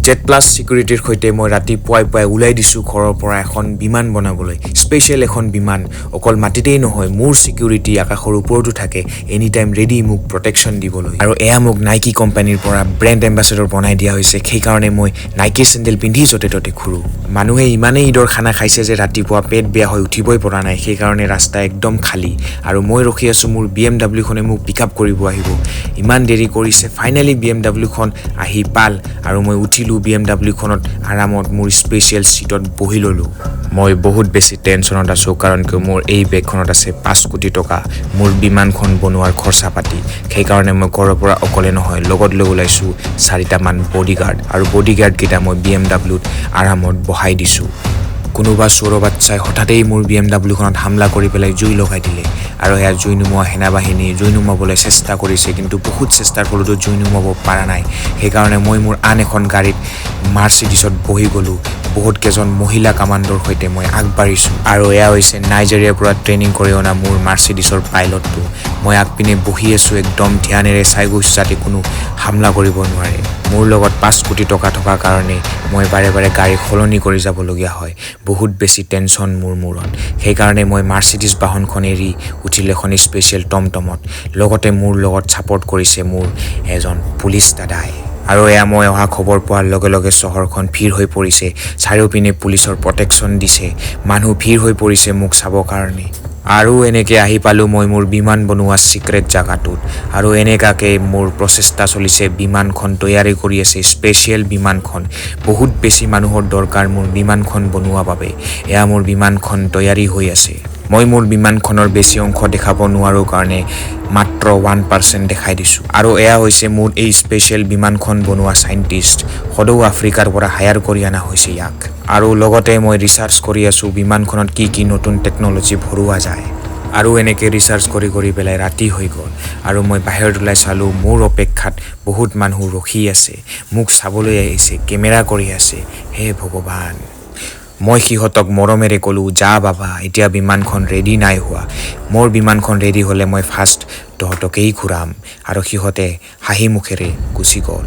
Z plus ছিকিউৰিটিৰ সৈতে মই ৰাতিপুৱাই পুৱাই ওলাই দিছোঁ ঘৰৰ পৰা এখন বিমান বনাবলৈ। স্পেচিয়েল এখন বিমান। অকল মাটিতেই নহয়, মোৰ ছিকিউৰিটি আকাশৰ ওপৰতো থাকে, এনি টাইম ৰেডি মোক প্ৰটেকশ্যন দিবলৈ। আৰু এয়া মোক নাইকি কোম্পানীৰ পৰা ব্ৰেণ্ড এম্বাচেডৰ বনাই দিয়া হৈছে, সেইকাৰণে মই নাইকিৰ চেণ্ডেল পিন্ধি য'তে ত'তে ঘূৰোঁ। মানুহে ইমানেই ঈদৰ খানা খাইছে যে ৰাতিপুৱা পেট বেয়া হৈ উঠিবই পৰা নাই। সেইকাৰণে ৰাস্তা একদম খালী আৰু মই ৰখি আছোঁ, মোৰ বিএমডাব্লিউখনে মোক পিক আপ কৰিব আহিব। ইমান দেৰি কৰিছে। ফাইনেলি বিএমডাব্লিউখন আহি পাল আৰু মই উঠিলোঁ বিএমডাব্লিউখনত, আৰামত মোৰ স্পেচিয়েল ছিটত বহি ল'লোঁ। মই বহুত বেছি টেনশ্যনত আছোঁ, কাৰণ কিয় মোৰ এই বেগখনত আছে 5 কোটি টকা, মোৰ বিমানখন বনোৱাৰ খৰচা পাতি। সেইকাৰণে মই ঘৰৰ পৰা অকলে নহয়, লগত লৈ ওলাইছোঁ চাৰিটামান বডিগাৰ্ড আৰু বডিগাৰ্ডকেইটা মই বিএমডাব্লিউত আৰামত বহাই দিছোঁ। কোনোবা চোৰৰ বাচ্চাই হঠাতেই মোৰ বিএমডাব্লিউখনত হামলা কৰি পেলাই জুই লগাই দিলে আৰু সেয়া জুই নুমোৱা সেনাবাহিনী জুই নুমুৱাবলৈ চেষ্টা কৰিছে, কিন্তু বহুত চেষ্টাৰ ফলতো জুই নুমুৱাব পৰা নাই। সেইকাৰণে মই মোৰ আন এখন গাড়ীত মাৰ্চিডিছত বহি গ'লোঁ। বহুত কেইজন মহিলা কামাণ্ডোৰ সৈতে মই আগবাঢ়িছোঁ আৰু এয়া হৈছে নাইজেৰিয়াৰ পৰা ট্ৰেইনিং কৰি অনা মোৰ মাৰ্চিডিছৰ পাইলটটো। মই আগপিনে বহি আছোঁ, একদম ধ্যানেৰে চাই গৈছোঁ যাতে কোনো হামলা কৰিব নোৱাৰে। মোৰ লগত 5 কোটি টকা থকাৰ কাৰণে মই বাৰে বাৰে গাড়ী সলনি কৰি যাবলগীয়া হয়। বহুত বেছি টেনশ্যন মোৰ মূৰত। সেইকাৰণে মই মাৰ্চিডিছ বাহনখন এৰি উঠিলোঁ এখন স্পেচিয়েল টমটমত। লগতে মোৰ লগত ছাপৰ্ট কৰিছে মোৰ এজন পুলিচ দাদাই। আৰু এয়া মই অহা খবৰ পোৱাৰ লগে লগে চহৰখন ভিৰ হৈ পৰিছে। চাৰিওপিনে পুলিচৰ প্ৰটেকশ্যন দিছে, মানুহ ভিৰ হৈ পৰিছে মোক চাবৰ কাৰণে। আৰু এনেকৈ আহি পালোঁ মই মোৰ বিমান বনোৱা ছিক্ৰেট জেগাটোত আৰু এনেকুৱাকৈ মোৰ প্ৰচেষ্টা চলিছে, বিমানখন তৈয়াৰী কৰি আছে। স্পেচিয়েল বিমানখন, বহুত বেছি মানুহৰ দৰকাৰ মোৰ বিমানখন বনোৱা বাবে। এয়া মোৰ বিমানখন তৈয়াৰী হৈ আছে। মই মোৰ বিমানখনৰ বেছি অংশ দেখাব নোৱাৰোঁ কাৰণে মাত্ৰ 1% দেখাই দিছোঁ। আৰু এয়া হৈছে মোৰ এই স্পেচিয়েল বিমানখন বনোৱা চাইণ্টিষ্ট। সদৌ আফ্ৰিকাৰ পৰা হায়াৰ কৰি অনা হৈছে ইয়াক। আৰু লগতে মই ৰিচাৰ্চ কৰি আছোঁ বিমানখনত কি কি নতুন টেকন'লজি ভৰোৱা যায়। আৰু এনেকৈ ৰিচাৰ্চ কৰি কৰি পেলাই ৰাতি হৈ গ'ল আৰু মই বাহিৰত ওলাই চালোঁ, মোৰ অপেক্ষাত বহুত মানুহ ৰখি আছে, মোক চাবলৈ আহিছে, কেমেৰা কৰি আছে। হে ভগৱান! মই সিহঁতক মৰমেৰে ক'লোঁ, "যা বাবা, এতিয়া বিমানখন ৰেডি নাই হোৱা। মোৰ বিমানখন ৰেডি হ'লে মই ফাৰ্ষ্ট তহঁতকেই ঘূৰাম।" আৰু সিহঁতে হাঁহি মুখেৰে গুচি গ'ল।